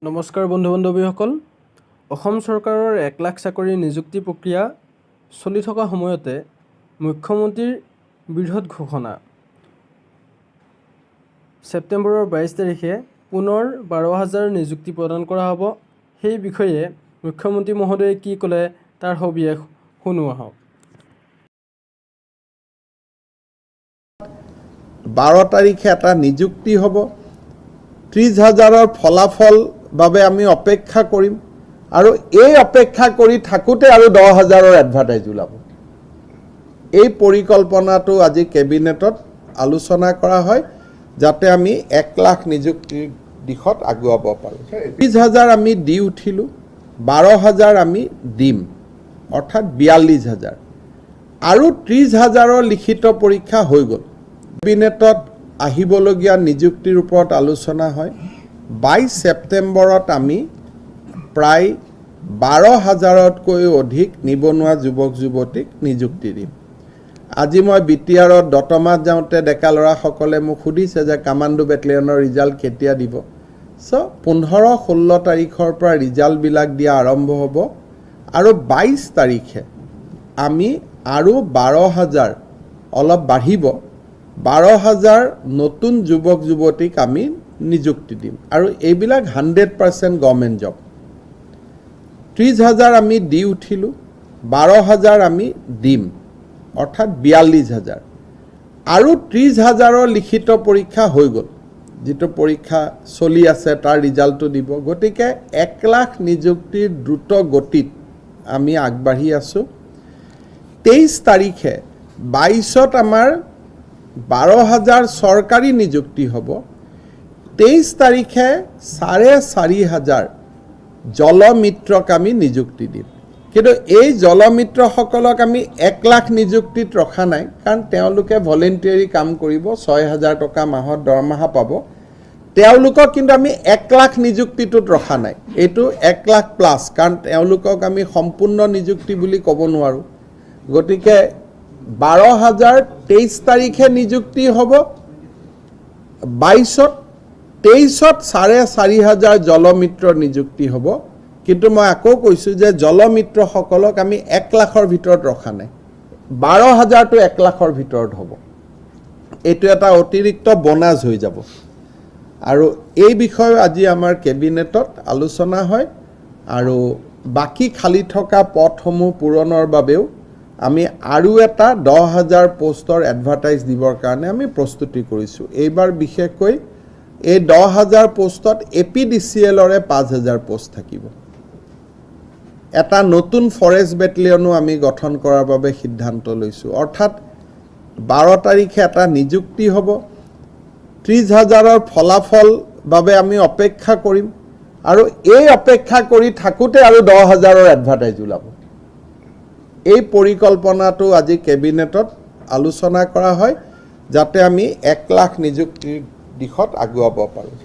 নমস্কাৰ বন্ধু বান্ধৱীসকল, অসম চৰকাৰৰ 1 লাখ চাকৰিৰ নিযুক্তি প্ৰক্ৰিয়া চলি থকা সময়তে মুখ্যমন্ত্ৰীৰ বৃহৎ ঘোষণা। ছেপ্টেম্বৰৰ 22 তাৰিখে পুনৰ 12,000 নিযুক্তি প্ৰদান কৰা হ'ব। সেই বিষয়ে মুখ্যমন্ত্ৰী মহোদয়ে কি ক'লে, তাৰ সবিশেষ শুনো আহক। 12 তাৰিখে এটা নিযুক্তি হ'ব। 30 হাজাৰৰ ফলাফল বাবে আমি অপেক্ষা কৰিম আৰু এই অপেক্ষা কৰি থাকোঁতে আৰু 10 হাজাৰৰ এডভাৰটাইজ ওলাব। এই পৰিকল্পনাটো আজি কেবিনেটত আলোচনা কৰা হয়, যাতে আমি 1 লাখ নিযুক্তিৰ দিশত আগুৱাব পাৰোঁ। 30 হাজাৰ আমি দি উঠিলোঁ, 12 হাজাৰ আমি দিম, অৰ্থাৎ 42 হাজাৰ। আৰু 30 হাজাৰৰ লিখিত পৰীক্ষা হৈ গ'ল। কেবিনেটত আহিবলগীয়া নিযুক্তিৰ ওপৰত আলোচনা হয়। 22 ছেপ্টেম্বৰত আমি প্ৰায় 12 হাজাৰতকৈ অধিক নিবনুৱা যুৱক যুৱতীক নিযুক্তি দিম। আজি মই বিটিআৰত দতমাত যাওঁতে ডেকা ল'ৰাসকলে মোক সুধিছে যে কামাণ্ডো বেটেলিয়নৰ ৰিজাল্ট কেতিয়া দিব। চ' 15, 16 তাৰিখৰ পৰা ৰিজাল্টবিলাক দিয়া আৰম্ভ হ'ব আৰু 22 তাৰিখে আমি আৰু 12 হাজাৰ, অলপ বাঢ়িব, 12 হাজাৰ নতুন যুৱক যুৱতীক আমি নিযুক্তি দিম। আৰু এইবিলাক 100% গভৰ্ণমেণ্ট জব। 30 হাজাৰ আমি দি উঠিলোঁ, 12 হাজাৰ আমি দিম, অৰ্থাৎ 42 হাজাৰ। আৰু 30 হাজাৰৰ লিখিত পৰীক্ষা হৈ গ'ল। যিটো পৰীক্ষা চলি আছে, তাৰ ৰিজাল্টটো দিব। গতিকে 1 লাখ নিযুক্তিৰ দ্ৰুত গতিত আমি আগবাঢ়ি আছোঁ। 23 তাৰিখে, 22ত আমাৰ 12 হাজাৰ চৰকাৰী নিযুক্তি হ'ব। 23 তাৰিখে 4,500 জলমিত্ৰক আমি নিযুক্তি দিম। কিন্তু এই জলমিত্ৰসকলক আমি 1 লাখ নিযুক্তিত ৰখা নাই, কাৰণ তেওঁলোকে ভলেণ্টিয়াৰী কাম কৰিব, 6 হাজাৰ টকা মাহত দৰমহা পাব তেওঁলোকক। কিন্তু আমি 1 লাখ নিযুক্তিটোত ৰখা নাই। এইটো 1 লাখ প্লাছ, কাৰণ তেওঁলোকক আমি সম্পূৰ্ণ নিযুক্তি বুলি ক'ব নোৱাৰোঁ। গতিকে 12 হাজাৰ 23 তাৰিখে নিযুক্তি হ'ব 22ত, 23ত 4,500 জলমিত্ৰ নিযুক্তি হ'ব। কিন্তু মই আকৌ কৈছোঁ যে জলমিত্ৰসকলক আমি 1 লাখৰ ভিতৰত ৰখা নাই। 12 হাজাৰটো 1 লাখৰ ভিতৰত হ'ব। এইটো এটা অতিৰিক্ত বনাছ হৈ যাব। আৰু এই বিষয়ে আজি আমাৰ কেবিনেটত আলোচনা হয়। আৰু বাকী খালী থকা পদসমূহ পূৰণৰ বাবেও আমি আৰু এটা 10 হাজাৰ পষ্টৰ এডভাৰটাইজ দিবৰ কাৰণে আমি প্ৰস্তুতি কৰিছোঁ। এইবাৰ বিশেষকৈ এই 10 হাজাৰ পষ্টত এপিডিচিএলৰে 5 হাজাৰ পষ্ট থাকিব। এটা নতুন ফৰেষ্ট বেটেলিয়নো আমি গঠন কৰাৰ বাবে সিদ্ধান্ত লৈছোঁ। অৰ্থাৎ 12 তাৰিখে এটা নিযুক্তি হ'ব। 30 হাজাৰৰ ফলাফল বাবে আমি অপেক্ষা কৰিম আৰু এই অপেক্ষা কৰি থাকোঁতে আৰু 10 হাজাৰৰ এডভাৰটাইজ ওলাব। এই পৰিকল্পনাটো আজি কেবিনেটত আলোচনা কৰা হয়, যাতে আমি 1 লাখ নিযুক্তিৰ দিশত আগুৱাব পাৰোঁ।